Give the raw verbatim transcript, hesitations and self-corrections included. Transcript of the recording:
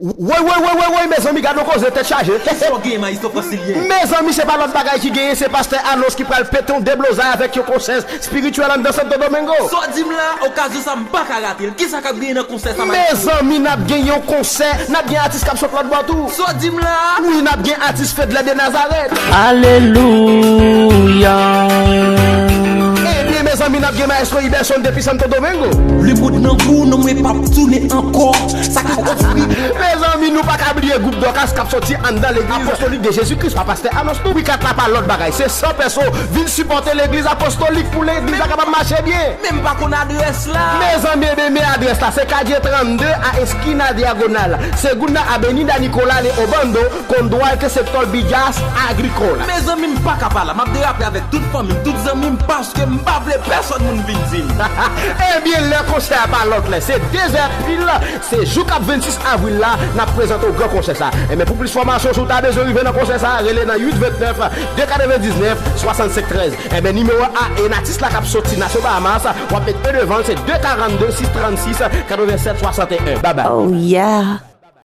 Woy, woy, woy, woy, woy, mezanmi, gad yon koze, tèt chaje. Kisa w genyen, Mayistwo Francilien? Mezanmi, se pa lòt bagay ki genyen, se pastè Anos ki pral pete yon deblozay avèk yon konsè espirityèl anndan Santo Domingo. Sa w di m la, okazyon sa m pa ka rate l. Kisa k ap genyen nan konsè sa, Mayistwo? Mezanmi, n ap gen yon konsè, n ap gen atis k ap sot lòt bò tou. Sa w di m la? Wi, n ap gen atis Fedlè de Nazarèt. Alelouya. Ebyen, mezanmi, n ap gen Maestro Iberson depi Santo Domingo. Lemonn nan gou, non mwen p ap tounen ankò. Sa k ap ofri. Mezanmi, nou pa ka bliye gwoup Dòkas k ap soti anndan legliz apostolik de Jezi Kris pa pastè Anos tou. Wi, kat la pa lòt bagay, se san pèso vin sipòte legliz apostolik pou legliz la kapab mache byen. Men m pa konn adrès la. Mezanmi, ebyen, men adrès la, se Calle trannde a eskina Diagonal, Segunda Avenida Nicola de Obando, con Duarte Sector Villas Agrícolas. Mezanmi, m pa ka pa la. M ap derape avèk tout fanmi m, tout zanmi m, paske m pa vle pèsonn moun vin di m. Ebyen, lè konsè a pa lòt lè, se de zè pil, se jou k ap vennsis avril la, n ap prezante w gran konsè sa. Ebyen, pou plis fòmasyon, si w ta bezwen rive nan konsè sa, rele nan uit vennèf, de katrevendiznèf, swasannsenk trèz. Ebyen, nimewo a, e atis la k ap soti Nasyon Bahamas, w ap met e devan l, se de karannde, sis trannsis, katrevensèt, swasanteyen. Babay. Oh yeah.